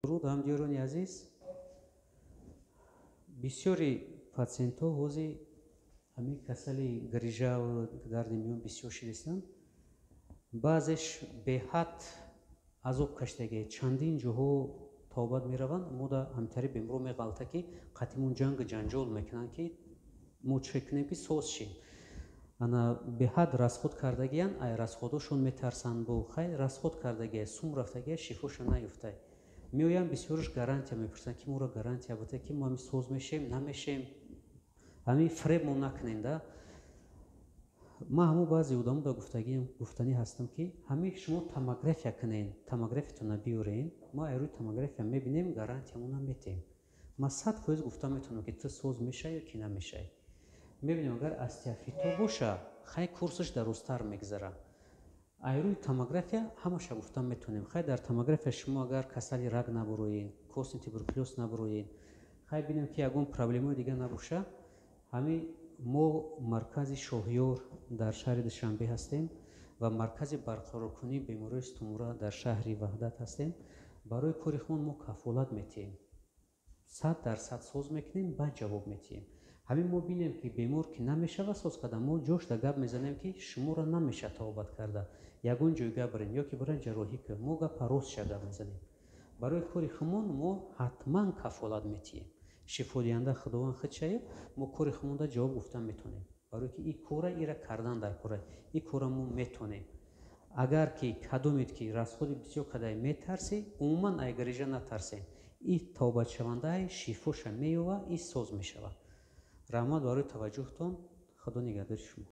Дуруд, ҳамдиёрони азиз. Бисёри патсиентҳо ҳозир ҳамин касали грижаву дарди миён бисёр шидистанд. Баъзеш беҳад азоб кашидагӣ, чандин ҷоҳо табобат мераванд. Мо да ҳамтари беморо меғалта, ки қатимон ҷангу ҷанҷол мекунанд, ки мо чӣ кунем, ки соз шем. Ана беҳад расход кардагиян, ай расходошон метарсанд. Бо хай расход кардагия, сум рафтагия, шифоша наёфта меоянд. Бисёрш гарантия мепурсанд, ки моро гарантия буда, ки мо ҳами соз мешем, намешем, ҳамин фиреб мо накунем да. Ман ҳамун баъзе одамо да гуфтагиам, гуфтанӣ ҳастам, ки ҳамин шумо томография кунен, томографиятона биёрен, мо ай рӯи томография мебинем, гарантиямона метем. Ман 100% гуфта метавонам, ки ту соз мешавӣ ё ки намешавӣ. Мебинем, агар остеофито боша, хай курсаш дарозтар мегузара. Ай рӯи томография ҳамаша гуфта метавонем. Хай дар томография шумо агар касали раг набуроен, костный туберкулёз набуроен, хай бинем, ки ягон проблемаи дига набоша. Ҳамин мо маркази Шоҳиёр дар шаҳри Душанбе ҳастем ва маркази барқароркунии бемориҳои сутунмӯҳра дар шаҳри Ваҳдат ҳастем. Барои кори худмон мо кафолат метиҳем, 100% соз мекунем, баъд ҷавоб метиҳем. Ҳамин мо бинем, ки бемор ки намешава соз карда, мо ҷошда гап мезанем, ки шуморо намешавад табобат карда, ягон ҷойга бирен ё ки бирен ҷарроҳӣ кун. Мо гапа ростша гап мезанем. Барои кори худмон мо ҳатман кафолат метиҳем. Шифодиҳанда Худованд худшае, мо кори худмонда ҷавоб гуфта метавонем, барое ки ин кора ира кардан дар кора, ин кора мо метавонем. Агар ки кадомед ки расходи бисёр кадай метарсӣ, умуман ай грижа натарсем. И табобатшавандаи шифоша меёва, и соз мешавад. Раҳмат барои таваҷҷӯҳтон. Худо нигаҳдори шумо.